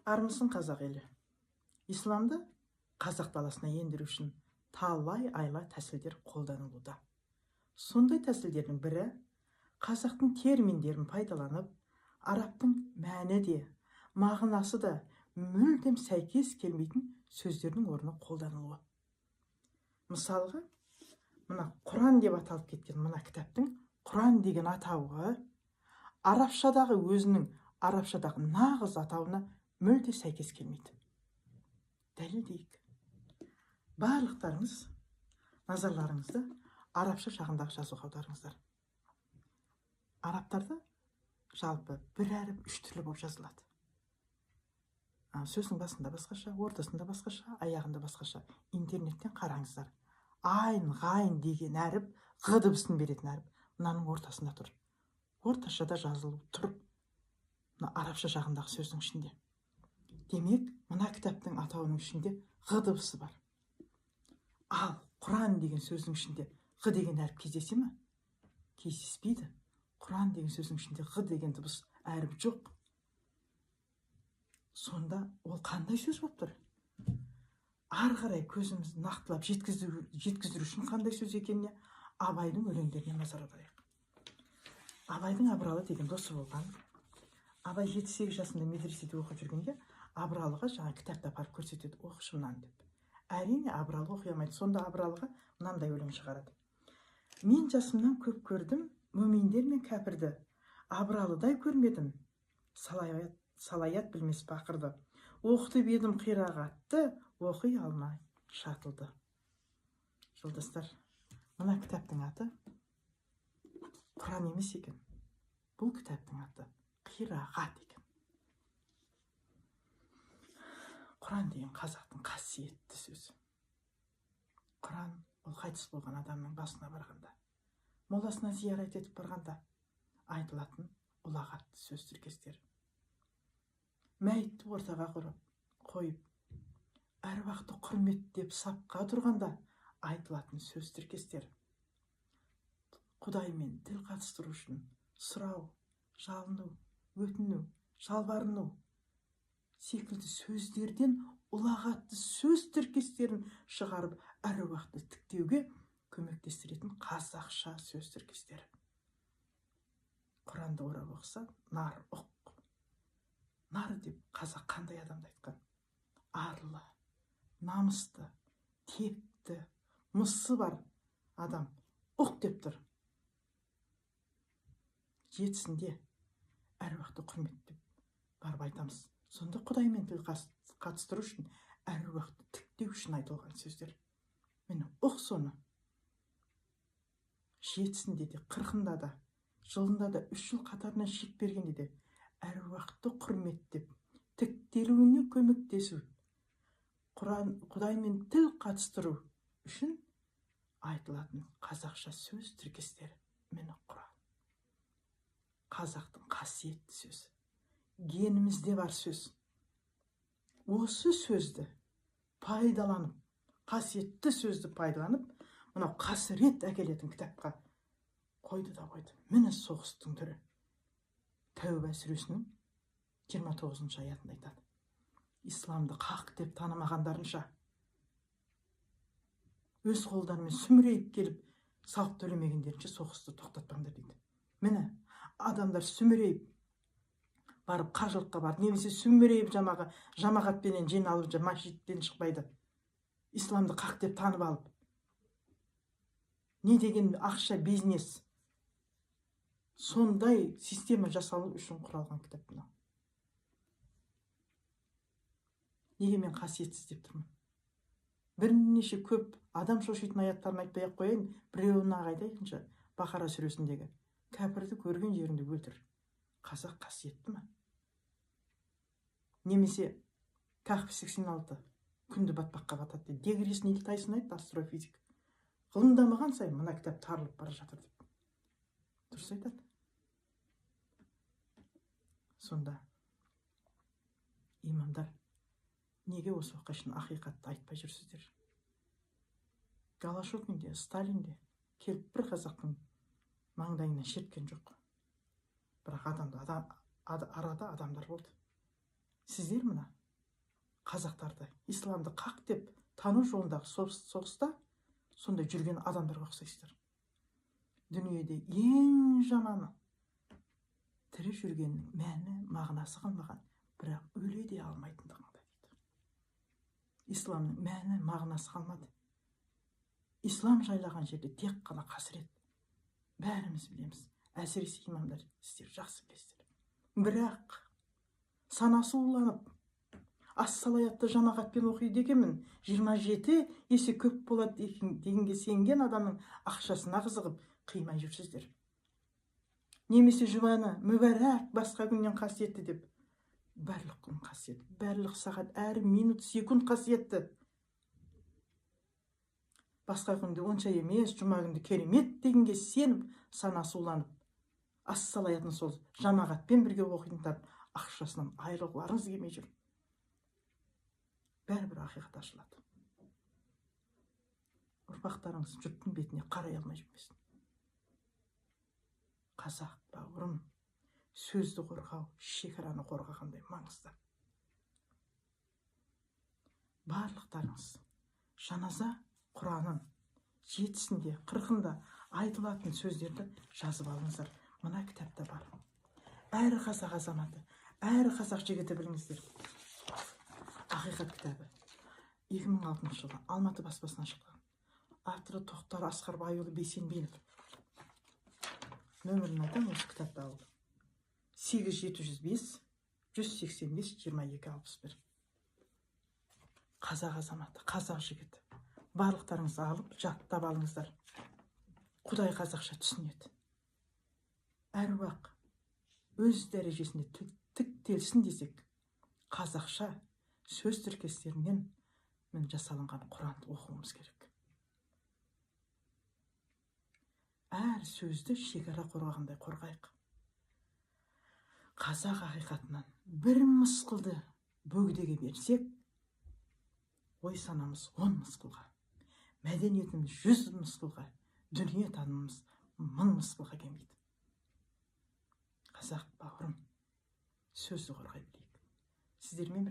Армысың, қазақ елі! Исламды қазақ даласына ендіру үшін талай айла тәсілдер қолданылуда. Сондай тәсілдердің бірі қазақтың терминдерін пайдаланып, арабтың мәні де, мағынасы да мүлдем сәйкес келмейтін сөздердің орнына қолданылуы. Мысалға, мына Құран деп аталып кеткен мына кітаптың Құран деген атауы арабшадағы өзінің арабшадағы нағыз атауына мүлде сәйкес келмейді. Дәлелдейік. Барлықтарыңыз назарларыңызды арабша жағындағы жазуға аударыңыздар. Арабтарда жалпы бір әріп үш түрлі болып жазылады. Сөздің басында басқаша, ортасында басқаша, аяғында басқаша. Интернеттен қараңыздар. Айн, ғайн деген әріп, ғ дыбысын беретін әріп мынаның ортасында тұр. Орташада жазылып тұр. Мына арабша жағындағы сөздің ішінде. Демек, мына кітаптың атауының ішінде ғ дыбысы бар. Ал Құран деген сөздің ішінде ғ деген әріп кездесе ме? Кездеспейді. Құран деген сөздің ішінде ғ деген дыбыс әріп жоқ. Сонда ол қандай сөз болып тұр? Ары қарай көзімізді нақтылап жеткіздіру үшін қандай сөз екеніне Абайдың өлеңдеріне назар аударайық. Абайдың Абралы деген досы болған. Абай 7-8 жасында медреседе оқып жүргенде Абралыға жаңа кітапты апарып көрсетеді, оқышы мынаны деп. Әрине, Абралы оқи алмайды. Сонда Абралыға мынандай өлең шығарады. Мен жасымнан көп көрдім мөминдер мен кәпірді, Абралыдай көрмедім, салаят білмес бақырды. Оқытып едім қирағатты, оқи алмай шатылды. Жолдастар, мына кітаптың аты Құран емес екен. Бұл кітаптың аты Қирағат екен. Құран деген қазақтың қасиетті сөзі. Құран ол қайтыс болған адамның басына барғанда, моласына зиярат етіп барғанда айтылатын ұлағатты сөз тіркестері. Мәйітті ортаға құрып, қойып, әруақты құрметтеп сапқа тұрғанда айтылатын сөз тіркестері. Құдаймен тіл қатыстыру үшін сұрау, жалыну, өтіну, жалбарыну секілді сөздерден ұлағатты сөз тіркестерін шығарып, әруақты тіктеуге көмектестіретін қазақша сөз тіркестері. Құранды орап оқыса, нар ұқ. Нар деп қазақ қандай адамды айтқан? Арлы, намысты, текті, мысы бар адам ұқ деп тұр. Жетісінде әруақты құрметтеп барып айтамыз. Сонда Құдаймен тіл қатыстыру үшін, әруақты тіктеу үшін айтылған сөздер. Міне, ұқ соны. Жетісінде де, қырқында да, жылында да, 3 жыл қатарынан шек бергенде де әруақты құрметтеп, тіктелуіне көмектесу, Құран, Құдаймен тіл қатыстыру үшін айтылатын қазақша сөз тіркестері. Міне, Құран. Қазақтың қасиетті сөзі. Генімізде бар сөз. Осы сөзді пайдаланып, қасиетті сөзді пайдаланып, мынау қасірет әкелетін кітапқа қойды да қойды. Міне соғыстың түрі. Тәуба сүресінің 29 аятында айтады. Исламды хақ деп танымағандарынша өз қолдарымен сүмірейіп келіп салық төлемегендерінше соғысты тоқтатпаңдар дейді. Міне, адамдар сүмірейіп барып қажылыққа барды, немесе сүмірейіп жамағатпенен жиналып мәшиттен шықпайды. Исламды хақ деп танып алып. Не деген ақша бизнес. Сондай система жасалу үшін құралған кітап мынау. Неге мен қасиетсіз деп тұрмын? Бірнеше көп адам шошитын аяттарын айтпай ақ қояйын, біреуін ақ айтайыншы. Бақара сүресіндегі кәпірді көрген жерінде өлтір. Қазақ қасиетті ме? Немесе Кахф 86 күнді батпаққа батады дейді. Дегресін Ильтайсын айтты, астрофизик. Ғылым дамыған сайын мына кітап тарылып бара жатыр деп. Дұрыс айтады. Сонда имамдар неге осы уақытқа шейін ақиқатты айтпай жүрсіздер? Голощёкин де, Сталин де келіп бір қазақтың маңдайынан шерткен жоқ. Бірақ арада адамдар болды. Сіздер мына қазақтарды исламды қақ деп тану жолындағы соғыста сондай жүрген адамдарға ұқсайсыздар. Дүниеде ең жаманы тірі жүргеннің мәні мағынасы қалмаған, бірақ өле де алмайтындығында дейді. Исламның мәні мағынасы қалмады. Ислам жайлаған жерде тек қана қасірет. Бәріміз білеміз, әсіресе имамдар, сіздер жақсы білесіздер. Бірақ санасы уланып, ассалаятты жамағатпен оқиды екенмін, 27 есе көп болады дегенге сенген адамның ақшасына қызығып қимай жүрсіздер. Немесе жұманы мүбәрәк басқа күннен қасиетті деп, барлық күн қасиетті, барлық сағат, әр минут, секунд қасиетті. Басқа күнде онша емес, жұма күнде керемет дегенге сеніп, санасы уланып, ассалаятын сол жамағатпен бірге оқитындар ақшасынан айырылғыларыңыз келмей жүр. Бәрібір ақиқат ашылады. Ұрпақтарыңыз жұрттың бетіне қарай алмай жүрмесін. Қазақ бауырым, сөзді қорғау шекараны қорғағандай маңызды. Барлықтарыңыз жаназа құранын 7-сінде, 40-ында айтылатын сөздерді жазып алыңыздар. Мына кітапта бар. Әр қазақ азаматы, әр қазақ жігіті біліңіздер. Ақиқат кітабы 2006 жылы Алматы баспасынан шыққан. Авторы Тоқтар Асқарбайұлы Бейсенбинов. Нөмірін айтамын, осы кітапты алып. 8 705 185 22 61. Қазақ азаматы, қазақ жігіті. Барлықтарыңыз алып, жаттап алыңыздар. Құдай қазақша түсінеді. Әруақ өз дәрежесінде тіктелсін десек, қазақша сөз тіркестерінен мен жасалынған Құранды оқуымыз керек. Әр сөзді шекара қорғағандай қорғайық. Қазақ ақиқатынан бір мысқылды бөгдеге берсек, ой санамыз 10 мысқылға, мәдениетіміз 100 мысқылға, дүние танымымыз 1000 мысқылға келмейді. Қазақ бауырым, сөзді қорғай білейік. Сіздермен бірге